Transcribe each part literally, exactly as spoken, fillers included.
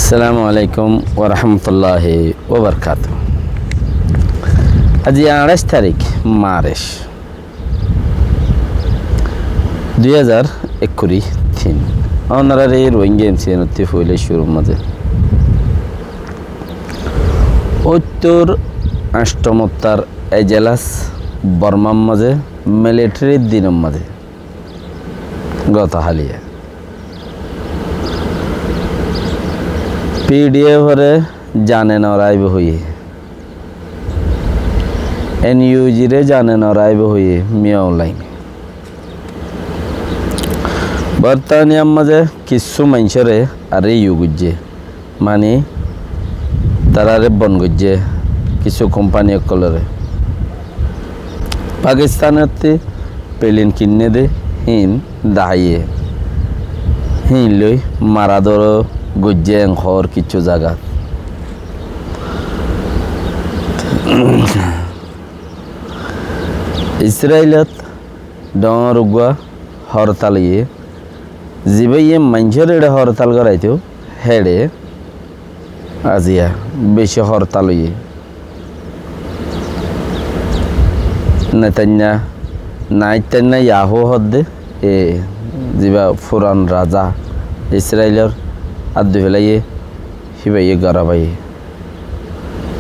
Assalamu alaikum warahmatulláhi wabarakátuhu. Aijja añçáic tarík March, dui házar ekkuri tin. Ónorar Rohingya M C N ottú foila cúrur mazé óttor añctomottar ejelas Bormar mazé militarir dinor mazé goto háliya. P D F ore zane no raibo hoiye, N U G re zane no raibo hoiye Min Aung Hlaing. Bortaniyar mazé kissú maincóre arrest goijjé, mani tarare bon goijjé, kissú kompani ókkolore. Pakistanottú pelin kinné dé híin dahaiye, híin loi mara dóra goijjé en hoór kissú zagat. Israilot dhoóñr uggúa hortal óiye, zibáye maincóre eçé hortal goraitó, héçe aziya beci hortal óiye. Netanya, Netanya Yahu hoódde, e, zibá furan raza Israilor áddu félaiye, híbaye gorá baiye.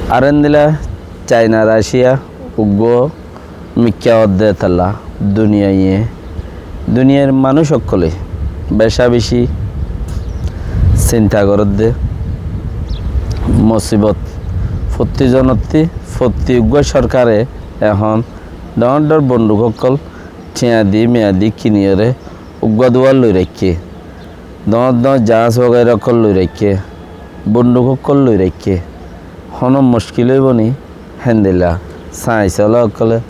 Ar endila Caina, Racia uggúa mikká hoódde tolla duniyaiye, duniyair manúic ókkole becá-becí sinta gorédde musibot. Fottí zonottú, fottí uggúa sorkare ehón dhoóñr dhoóñr bonduk ókkol thiañ di, miyadi kiniyóre uggúa duwar loi raikké. Dhoóñr dhoóñr jaáñs wagaira ókkol loi raikké, bonduk ókkol loi raikké. Honó muckil óibo ni? Héndilla sainsola ókkole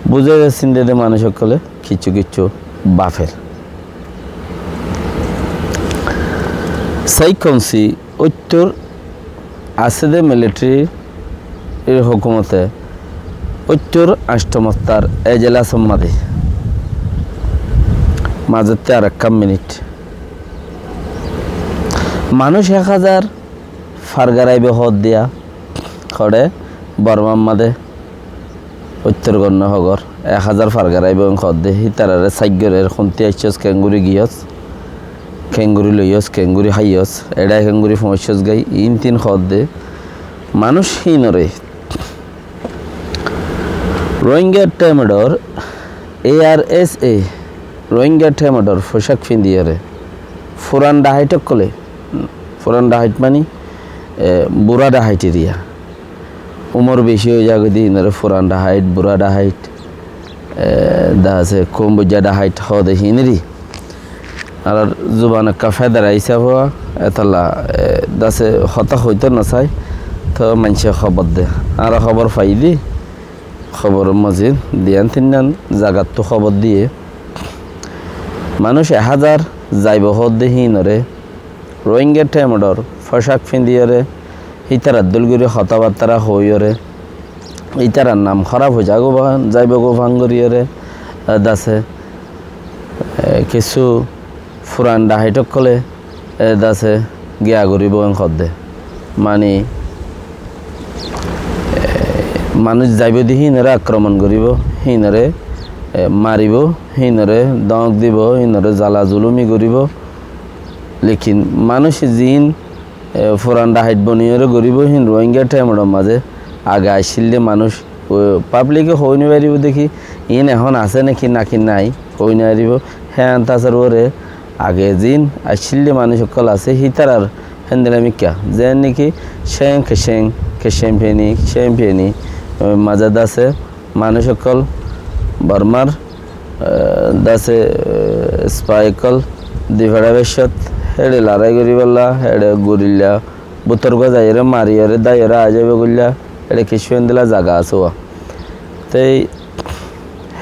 buzé de, sinde de manúic ókkole kissú kissú bafer. Sai konsi óttor asé dé militarir hókumote óttor añctomottar ejelasor mazé, mazótte ar ekkán minit. Manúic ek házar far goráibo hoódde, hoçé Bormar mazé óttor gonná hogor, ek házar far goráibo hoódde, hítarare saik gorér, hontú aiccós, keéngorí giyós, keéngorí loiyós, keéngorí háiyós, eçé keéngorí foóñiccós gái, iín tin hoódde. Manúic híinore Rohingya Themedo, A R S A, Rohingya Themedo focák findiyóre, furan dhahait ókkole, furan dhahait mani, e, bura dhahait eriya. Umor beci ói zagói de híinore furan dhahait, bura dhahait, e, dase kom boijja dhahait hoó de híinore. Añárar zuban ekká federa hísafe, etolla, e, dase hotá hoitó nosai, to maincé hóbor de. Añára hóbor faiyí de, hóboror mazé duiyán tinnán zagattú hóbor diyé. Manúic ek házar zaibo hoódde híinore, Rohingya Themedo focák findiyóre, hítarar dóil gorí hotábattára hoóiyoré, ítarar nam hóraf ói zagói fán, zaibói fán goríyoré, e, dase, e, kissú furan dhahait ókkole, e, dase giya goríbo en hoódde. Mani, e, manúic zaibo de híinore akromon goríbo, híinore, e, maribo, híinore dóñk dibo, híinore zala zulumi goríbo. Lekin manúic ziín e, furan dhahait boniyóre goríbo híin Rohingya Themedor mazé age accíl dé manúic, o, pablike hoói no faribó dé ki, iín ehón asé né ki, náki nái, hoói no faribó. Héen tasar uore age ziín accíl dé manúic ókkol asé, hítarar héndilla mikká, zeén né ki, Céng Kecéng, Kecéng Peni, Céng Peni, e, mazé dase manúic ókkol Bormar, e, dase, e, sipái ókkol Difeçá Beccót héçe larái goríbolla, héçe gorilla bútor gua zaiyóre mariyóre dáiyore aái zaibou goilla, héçe kessú héndilla zaga asé uá. Te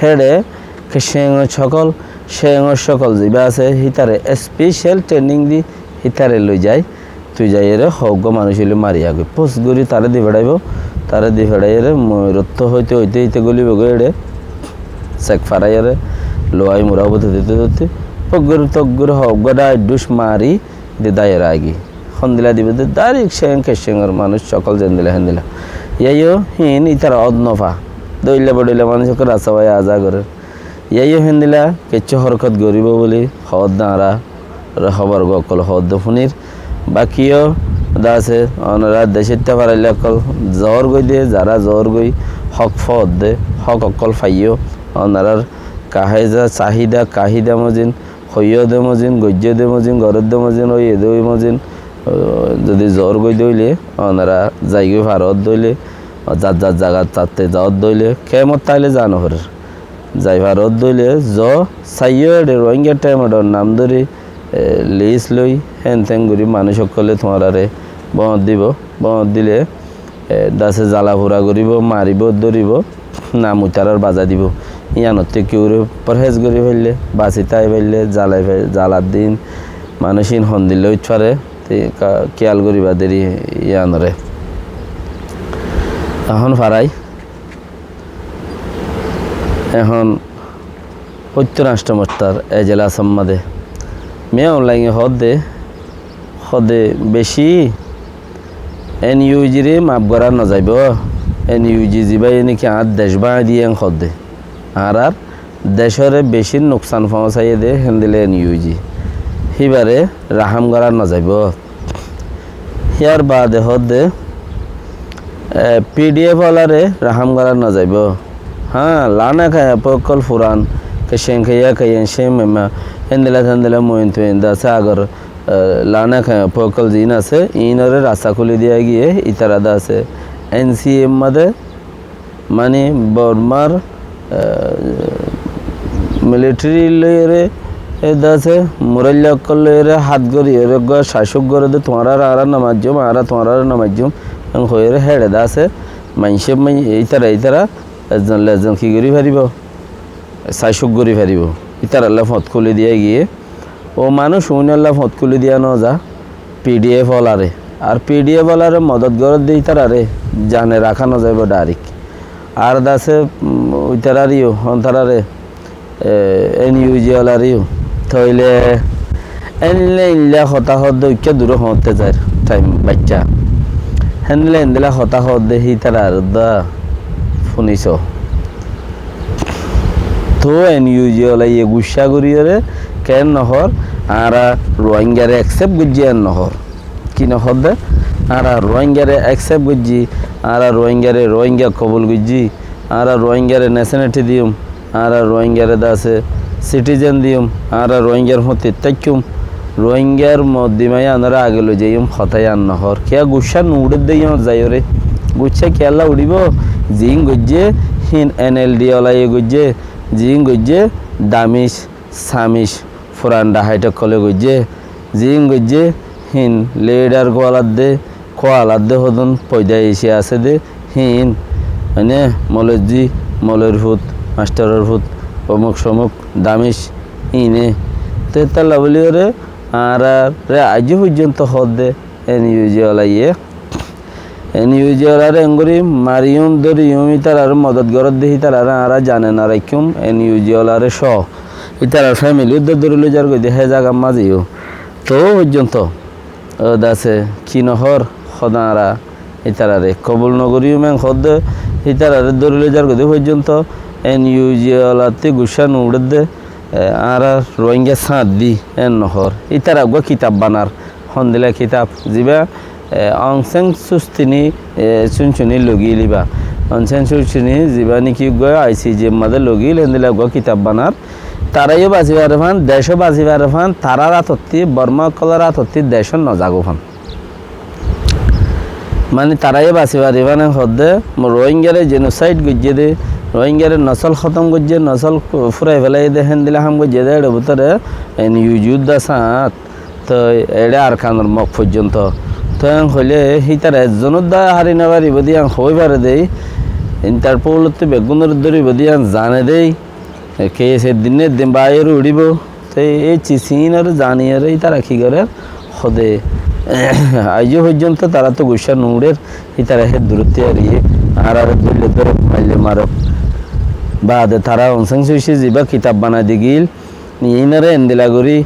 héçe Kecéng ókkol, Céng ókkol zibá asé, hítare especial training di hítare loi zai. Tui zaiyóre hoó uggúa manúic óile mari agói. Fus gorí taré di feçaibóu, taré di feçaiyóre moirottó hoité hoité hoité gólibou goi éçe. Sek faraiyóre, luwai mura bóte dite dite, fuk gorí tok gorí hoó uggúa dháit dhúc mari di dáiyore aigí. Hondila dibo de, dairek ceng kecengor manúic ókkol zendila héndila. Yíaiyó híin ítara ót nofa. Dóilla bodóilla manúic ókkol rasta bái aza gorér. Yíaiyó héndila kessú horkot goríbo buli hoódde añára hóbor gán ókkol hoódde fúnir. Bakiyó de asé, onorá decóitta farailla ókkol zoór goi de, zará zoór goi hók foódde, hók ókkol faiyó, onorár kahéza, sahída, kahída mozin, hoiyó de mozin, goijjó de mozin, goródde mozin, óiye de ói mozin, ó, zodi zoór goi de óile, onorá zaigói faródde óile, zar zar zagat zatte zoódde óile, kemot táile za noforér. Zai faródde óile zoó, saiyó eçe Rohingya Thaim Edor nam dóri, e, lis loi, héen teén gorí manúic ókkolé tuáñráre bóñt dibo, bóñt dile, e, de asé zala fura goríbo, maribó, dóribo, nam uitarár bazai dibo. Yíanottú keuré forhéz gorí faillé, basi tái faillé, zalai fai-, zalar din manúic ín hondilla óit fare, te ka-, kiyal goríba deri yíanoré. Ehón farai, ehón óttor añctho mottar ejelasor mazé Min Aung Hlaing e hoódde, hoódde beci N U G re maf gorá nozaibó. N U G zibáye niki añár dec báñgi diyé en hoódde. Añárár decóre beci nuksan foóñsaiyé dé héndilla N U G. Híbare rahám gorá nozaibó. Híyar baade hoódde, e, P D F oláre rahám gorá nozaibó. Há, lana kaiya ókkol furan, kecen kaiya kaiya cem emma, héndilla téndilla moin tuin de asé agor, e, lana kaiya ókkol ziín asé, iínoré rasta kúli diya giyé, ítara de asé N C A mazé, mani Bormar, e, militeri loiyóre, e, de asé, murailla ókkol loiyóre, hát goríyoré, eggúa sacók goré dé, tuáñráre añára nomaijjúm, añára tuáñráre nomaijjúm, en hoiyóre héçe de asé, maincé, mai-, ítara, ítara, ezzon le ezzon ki gorí faribó? Sacók gorí faribó. Ítarallá foñt kúli diya giyé. Ó manúic uníyallá foñt kúli diya noza, P D F oláre. Ar P D F oláre modot gorédde ítararé zane raká nozaibó dhairek. Ar de asé, um, ítararé yó, hontararé, e, N U G oláre yó. Tóile éilla éilla hotá hoódde uikká duré hoóñtte zair, thaim baicca. Héndilla héndilla hotá hoódde hítarar dá fúniso. Toóu N U G olaye guccá goríyoré keén nohór, añára Ruáingare eksep goijjí en nohór. Ki nohódde? Añára Ruáingare eksep goijjí, añára Ruáingare Ruáinga kobul goijjí, añára Ruáingare neseneti diyum, añára Ruáingare de asé sitizen diyum, añára Ruáingar fúañti táikkúm, Ruáingar moddimai añára age loizaiyum hotá yían nohór. Kiyá guccá nuuçédde yían zaiyóre? Guccá kiyálla uçíbo? Ziín goijjé híin N L D olaye goijjé, ziín goijjé Damic, Samic, furan dhaháit ókkolé goijjé, ziín goijjé híin lidar kualadde, kualadde hodún foida eci asé dé híin, mane, moloijjí, moloir fut, mastoror fut, omuk somuk, Damic, híine. Te hétolla bóliyoré añáráre aijjó foijjonto hoódde N U G olaye, N U G oláre engorí mariyum, dóriyum, ítararé modot goródde hítararé añára zane noraikkum, N U G oláre cóo. Ítarar femili uddá dóri loizar goidé hé zagar mazé yó. Toóu foijjonto ó de asé ki nohór, hóde añára ítararé kobul nogoríyum en hoódde, ítararé dóri loizar goidé foijjonto N U G olattí guccá nuuçédde, e, añára Ruáinga sáñt dí en nohór. Ítara eggúa kitab banar, hondilla kitab, zibá, e, Aung San Suu Kyi ni, e, Suu Kyi ni logíl íba. Aung San Suu Kyi ni zibá niki eggúa I C J mazé logíl, héndilla eggúa kitab banar. Tará yó basi fare fán, decó basi fare fán, tarár átottí, Bormá ókkolór átottí decó nozagói fán. Mani tará yó basi fare fán en hoódde, Ruáingare jenosaid goijjé dé, Ruáingare nosól hótom goijjé, nosól furai felaiyé dé, héndilla ham goijjé dé, éçe bútore N U G uddá sáñt, toi eçé Arkanor mok foijjonto. Toi en hoilé hítara ezzon uddá hári nofaribó dé yían hoói fare dé, Interpol ottú beggúnoré dóribó dé yían zane dé, e, kes eddin né eddin baáiyoré uçíbo. Te éi cis iínoré zaniyoré ítara ki gorér? Hóde, aijjó foijjonto taráttu guccá nuuçér, ítara hé durótti ariyé, añáráre dóille dóro, maille maro. Baade tará Aung San Suu Kyi zibá kitab banai digíl, iínoré endilla gorí,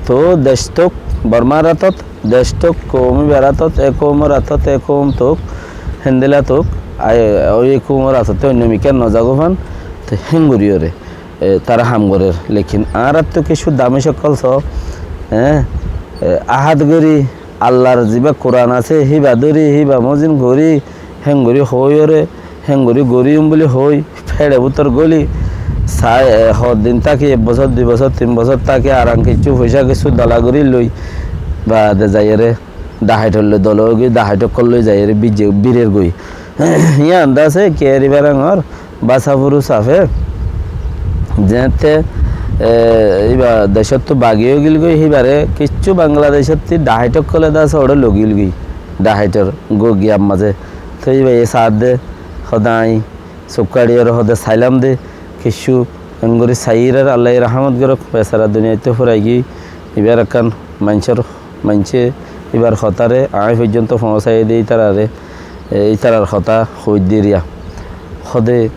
toóu dec tók Bormár átot, Dec tuk koum íbar átot, e koumor átot, e koum tuk, héndilla tuk, ai, ói e koumor átot, te oinno mikká no zagói fán, te héngorí óre, e, tará ham gorér. Lekin añáráttu kessú damic ókkol só, e, e, ahát gorí, Allar zibá Kuran asé, híba dóri, híba mozin gorí, héngorí hoói óre, héngorí goríyum buli hoói, féçe bútor góli, sai, e, hoddin táki, ek bosór, dui bosór, tin bosór táki, ar aññí kessú foicá kessú dola gorí loi, baade zaiyóre, dahaitor loi dola ói goi, dahait ókkol loi zaiyóre bíje, bírer goi. Yían de asé, Kiyari Berangor, Basa furu safe, zeéñtte, e, íba decóttu bagi ói gilgói, híbare kiccú Bangladecótti dahait ókkole de asé, óre loi gilgói, dahaitor go-, giyar mazé. Toi íba e saádde, hóde aññí sukkáçiyóre hóde sailám de, kiccú engorí saiyírar Allaye rahámot gorók, besara duniyaittú furai giyói, íbar ekkán maincór maincé íbar hotáre aññí foijjonto foóñsai de ítarare, e, ítarar hotá hoóidde eriya. Hóde,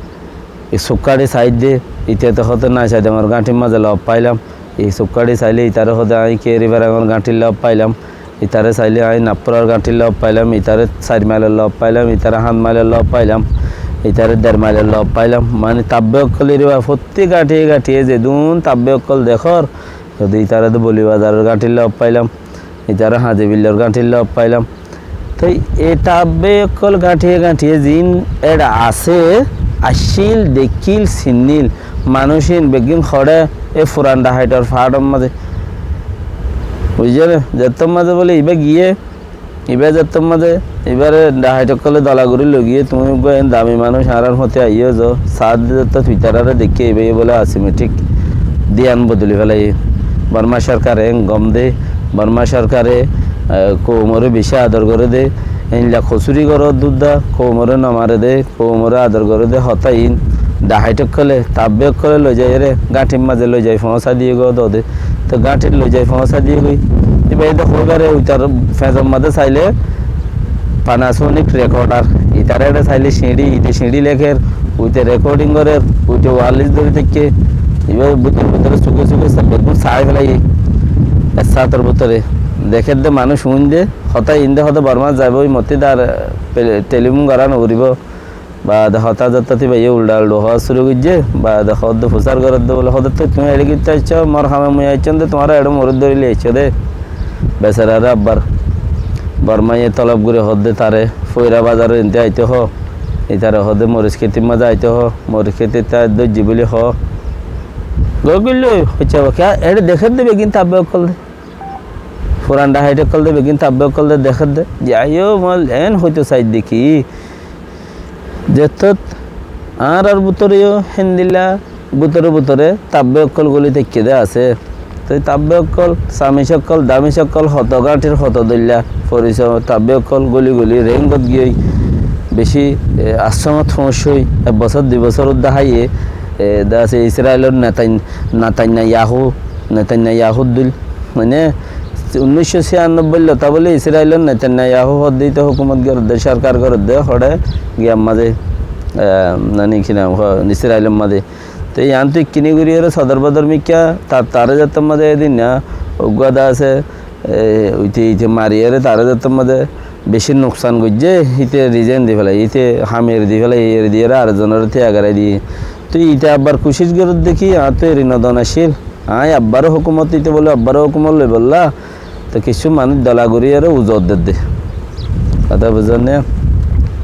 e sukkáçi saidde, íte te hóde Naisademor gáñçir mazé lof failam. E sukkáçi sailé ítare hóde aññí Kiyari Berangor gáñçir lof failam. Ítare sailé aññí Nappurar gáñçir lof failam. Ítare sair mailor lof failam. Ítare hát mailor lof failam. Ítare der mailor lof failam. Mani tabbe ókkol eriya fottí gáñçiye gáñçiye zedún tabbe ókkol dekór, hóde ítare de Boli Bazaror gáñçir lof failam. Ítara Hañzi Billor gáñçir lof failam. Toi e tabbe ókkol gáñçiye gáñçiye ziín eçe asé, accíl, deikkíl, sinnil, manúic ín beggín hoçé e furan dahaitor faáçor mazé. Buijjó né? Zettór mazé bóle ibá giyé, ibá zettór mazé, ibáre dahait ókkole dola gorí loi giyé, tuñí uggúa eén dami manúic añárar fúañti aiyó zo, saádde zettót ítarare deikké ibáye bóle asimitik diyan bodoli félaiyé. Borma sorkare gom de, Borma sorkare, e, koumoré bicí ador goré dé, éilla kosúri goró dúdda, koumoré no maré dé, koumoré ador goré dé, hotá iín dahait ókkole, tabbe ókkole loi zaiyóre, gáñçir mazé loi zai foóñsa diyé goi dóde. Toi gáñçir loi zai foóñsa diyé goi. Ibá ede hoibáre uitar feñzor mazé sailé, Panasonic recorder, itaré eçé sailé siñçi, ite siñçi lekér, uite recording gorér, uite wireless dóri táikke, ibá bútore bútore suke suke sa-, beggún sai félaiyé, ek sáñtor bútore. Dekér dé manúic uindé, hotá iindé hotá Bormát zaibói, mottí dar, e, telifón gorá noforibó. Baade hotá zottót ibáye uldha uldhu hoóa cúru goijjé, baade hoódde fusár gorédde bóle, hoódde, "Toi tuñí eçé kittá aiccó, mor hame mui aiccóm dé, tuáñra eçé morit dóri loi aiccó dé." Beceraré abbar Bormaye tolob gorí hoódde taré, Foira bazaror ente aité hoó, itaré hoódde moris kétir mazé aité hoó, moris kétit aité dóijji bóli hoó. Goi goillói, hoiccá, "Kiyá, eçé dekédde beggín tabbe ókkol dé." Furan dahait ókkol de, beggín tabbe ókkol de dekér de. Zai hó, mol en hoito saidde ki, zettót añárar bútore yó héndilla bútore bútore tabbe ókkol goli táikke de asé. Toi tabbe ókkol, samic ókkol, damic ókkol, hoto gáñçir hoto dóilla foriso tabbe ókkol goli goli Rohingyat giyói beci, e, asromot foóñsoi, ek bosór dui bosór udda háiye, e, de asé Israilor Netan-, Netanyahu, Netanyahu dil, mane, unnic cót ciyannobboi lotá bóli Israilor Netanyahu hoódde ite hókumot gorédde, sorkar gorédde, hoçé giyar mazé, e, mane, ki nam, ho, Israilor mazé. Te yián tu ikkini gorí ere sodor bodor mikká, ta-, taré zettór mazé edin na, uggúa de asé, e, uite, ite mari ere taré zettór mazé beci nuksan goijjé, ite resign di félai, ite ham eri di félai, eri di ere ar ekzonoré tiya gorai di. Te ite abbar kucíc gorédde ki, añáttu eri nodon accíl. Aññí abbaró hókumot ite bóli, abbaró hókumot loibolla. Te kessú manúic dola gorí ere uzor dedde. Hotá buzón né?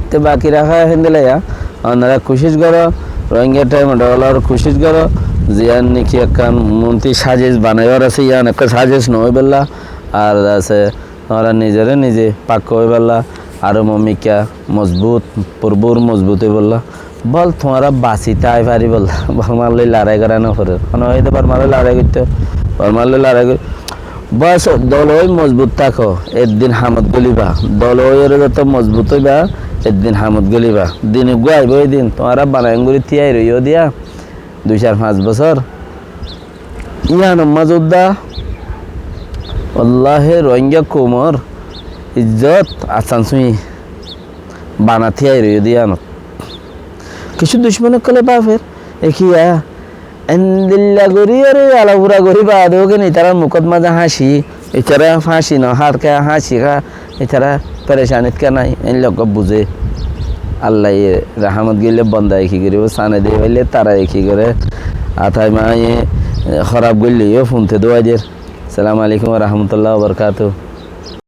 Te baki raká héndilla ya. Onora kucíc goró, Rohingya Time Out olar kucíc goró. Ziyán niki ekkán monti sazic banaibar asé, yián ekkán sazic no óibolla. Ar asé, onora nizeré nize pakka óibolla. Aró mikká mozbut, purbur mozbut óibolla. Bol tuáñra basi tái faribólla, Bormar loi lorai gorá noforér. Mane, ói de Bormar loi lorai goittó, Bormar loi lorai goi-, bos, dol ói mozbut táko, ek din hamot góliba. Dol ói ere zeto mozbut óiba, ek din hamot góliba. Din uggúa aibó, e din tuáñra banayon gorí tíyai roiyó diya, dui, sair, fañs bosór. Yiánor mazé udda, wallahi, Rohingya koumor izzot asán suñi bana tíyai roiyó diya yiánot. Kessú ducmon ókkole báfer, e kiyá, endilla gorí ere alafura gorí baade ógeni tarár mukót mazé háñci, Itará fáñci no hár ká, fáñci há, itará perecanit ká nái, éilla uggúa buzé. Allaye rahámot goillé bondaye ki goríbou, sane de faillé taraye ki goré, atai maye, e, hóraf goillé yó funte duwai der. Assalamu alaikum wa rahmatullahi wa barakatuhu.